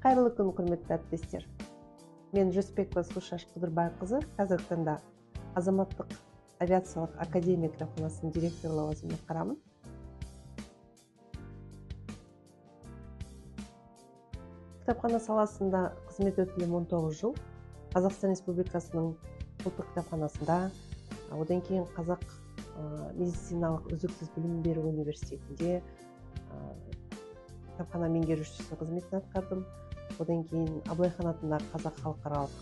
Қайырлы күн, құрметті әріптестер. Мен Жүсіпбекова Сұлушаш Қыдырбайқызы, қазіргі таңда Азаматтық авиациялық академия кітапханасының директоры лауазымын атқарамын. Кітапхана саласында қызмет өтілім 19 жыл. Қазақстан Республикасының ұлттық кітапханасында, одан кейін Қазақ медициналық үздіксіз білім беру университетінде кітапхана меңгерушісі қызметін атқардым. Одан кейін Абылай хан атындағы Қазақ халықаралық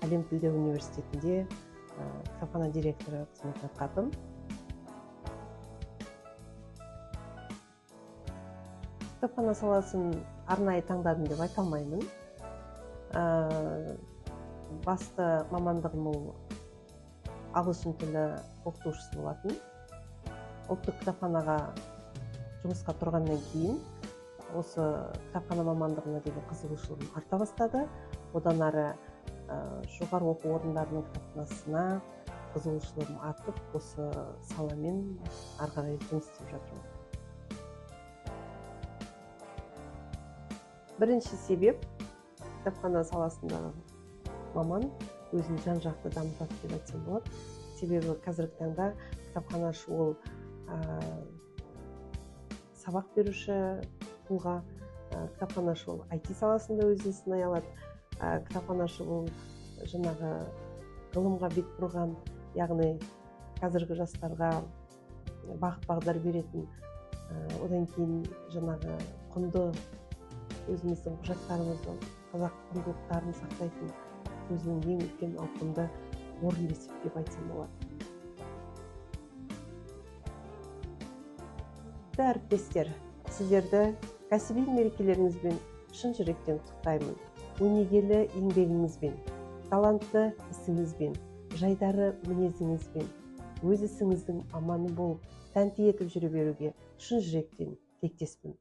әлем тілдері университетінде кітапхана директоры қызметін атқардым. Кітапхана саласын арнайы таңдадым деп айта алмаймын. Басты мамандығым ол ағылшын тілі оқытушысы болатын. Ұлттық кітапханаға жұмысқа тұрғаннан кейін осы кітапхана мамандығына деген қызығушылығым арта бастады. Одан ары жоғары оқу орындарының кітапханасына қызығушылығым артып, осы саламен ары қарай жұмыс істеп жатырмын. Бірінші себеп, кітапхана саласындағы маман өзін жан-жақты дамытады деп айтсам болады. Себебі қазіргі таңда кітапханашы ол сабақ беруші тұлға, кітапханашы ол IT саласында өзін сынай алады, кітапханашы ол жаңағы ғылымға бет бұрған, яғни қазіргі жастарға бағыт бағдар беретін, одан кейін жаңағы құнды өзіміздің құжаттарымызды, қазақ құндылықтарын сақтайтын өзінің ең үлкен ауқымды орын десек деп айтсам болады. Әріптестер, сіздерді кәсіби мерекелеріңізбен шын жүректен құттықтаймын. Өнегелі еңбегіңізбен, талантты ісіңізбен, жайдары мінезіңізбен, өз ісіңіздің маманы болып, тәнті етіп жүре беруге шын жүректен тілектеспін.